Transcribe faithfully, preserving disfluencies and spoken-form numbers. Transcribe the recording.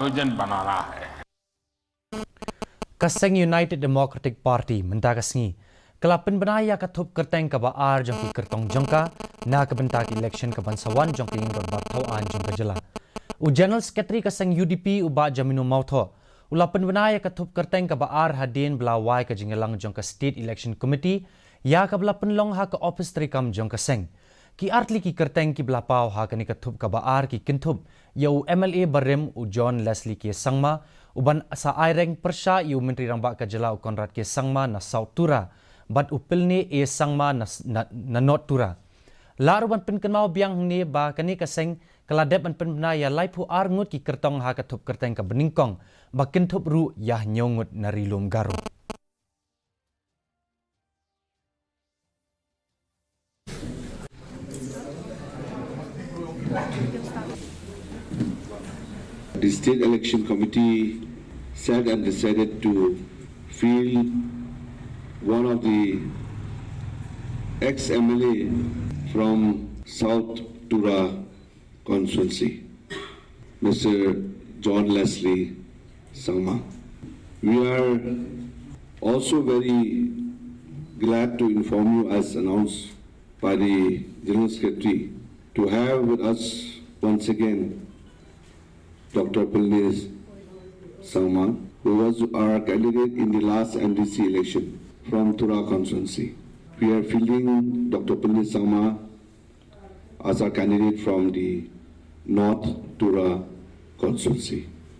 आयोजन बना रहा है। Ka seng United Democratic Party mynta ka sngi ka la pynbna ïa ka thup kyrteng kaba ar jong ki kyrtong jong ka na ka bynta ka election kaban sa wan jong ka ïing dorbar thaw aiñ jong ka jylla. U General Secretary ka seng U D P u Bah Jamino Mawthoh u la pynbna ïa ka thup kyrteng kaba ar hadien ba la wai ka jingïalang jong ka State Election Committee ïa kaba la pynlong ha ka ophis treikam jong ka seng. Ki artylli ki kyrteng kiba la paw ha kane ka thup kaba ar ki kynthup ïa u M L A barim u John Leslie K Sangma uban sa aireng pyrshah ïa u Myntri Rangbah ka jylla u Conrad K Sangma na South Tura bad u Pilne A Sangma na, na, na North Tura. La ruh ban pynkynmaw biang hangne ba kane ka seng ka la dep ban pynbna ïa laiphew ar ngut ki kyrtong ha ka thup kyrteng kaba nyngkong ba kynthup ruh ïa hynñiew ngut na Ri Lum Garo. The State Election Committee sat and decided to field one of the ex-M L A from South Tura constituency, Mister John Leslie Sangma. We are also very glad to inform you, as announced by the General Secretary, to have with us once again Doctor Pilnis Sangma, who was our candidate in the last M D C election from Tura constituency. We are fielding Doctor Pilnis Sangma as our candidate from the North Tura constituency.